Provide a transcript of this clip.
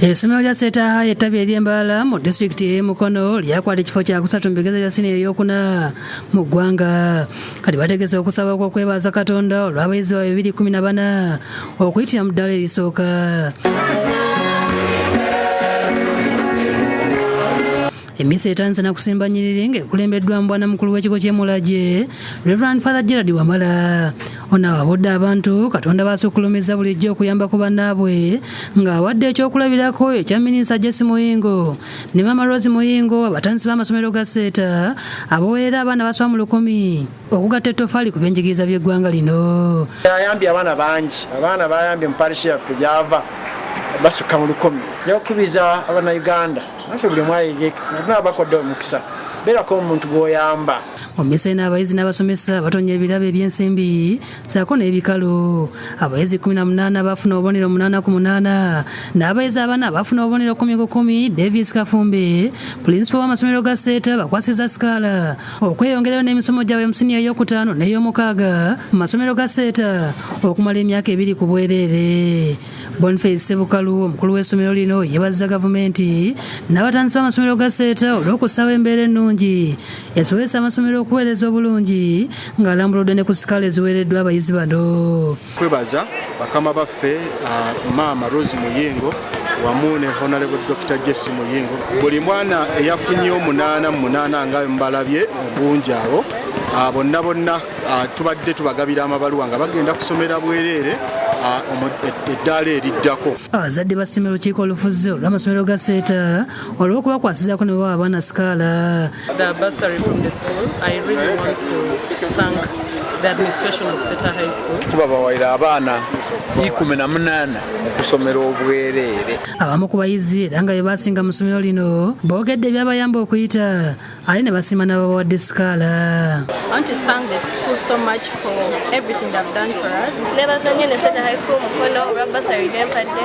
Essomero lya Seeta High, ettabi ery'Embalala mu disitulikiti ey'e Mukono, lyakwata ekifo kyakusatu mu bigezo bya siniya ey'okuna mu ggwanga. Kati bategese okusaba okw'okwebaza Katonda olw'abayizi baabwe 214 okuyitira mu ddaala erisooka. Emisa etandise na kusimba nnyiriri ng'ekulembeddwamu bwana mukulu w'ekigo ky'e Mulagye, Reverend Father Gerald Wamala. Ono awabudde abantu Katonda b'asukkulumizza bulijjo okuyamba ku bannaabwe, ng'awadde ekyokulabirako ekya Minisita Jesse Muyingo ne Maama Rose Muyingo, abatandisi b'amasomero ga Seeta abaweerera abaana basoba mu 1000 okugatta ettofaali ku byenjigiriza by'eggwanga lino. Ayambye abaana bangi, abaana bayambye mu parish yaffe gy'ava basukka mu 1000. N'okukubiriza Abannayuganda naffe buli omu ayige nga bakodde omukisa, beerako omuntu gw'oyamba. Mu mmisa eno, abayizi n'abasomesa batonya ebirabo eby'ensimbi ssaako n'ebikalu. Abayizi 18 baafuna obubonero 8 ku 8, n'abayizi abana baafuna obubonero 10 ku 10. Davis Kafumbe, pulinsipo w'amasomero ga Seeta, bakwasiza sikaala okweyongerayo n'emisomo gyabwe mu siniya ey'okutaano n'ey'omukaaga mu masomero ga Seeta okumala emyaka 2 ku bwereere. Boniface Sebukalu, omukulu w'essomero lino, yeebazza gavumenti n'abatandisi b'amasomero ga Seeta olw'okussawo embeera ennungi esobozesa amasomero okuweereza obulungi, ng'alambuludde ne ku sikaala eziweereddwa abayizi bano. Kwebaza bakama baffe, Maama Rose Muyingo wamu ne Honorable Dr Jesse Muyingo. Buli mwana eyafunye 8 mu 8 nga mbalabye obungi awo, bonna bonna tubadde tubagabira amabaluwa nga bagenda kusomera bwereere eddaala eriddako. Abazadde basiima olukiiko olufuzi olw'amasomero ga Seeta olw'okubakwasizaako ne bawa abaana sikaala. The bursary from the school. I really want to thank the administration of Seta High School. Kuba bawaire abaana 18 okusomera obwereere. Abamu ku bayizi, era nga be basinga mu ssomero lino, boogedde ebyabayamba okuyita ate ne basiima n'ababawadde sikaala. I want to thank the school so much for everything they've done for us. Nebaza nnyo ne Seta High School Mukono olwa bursary gyempadde.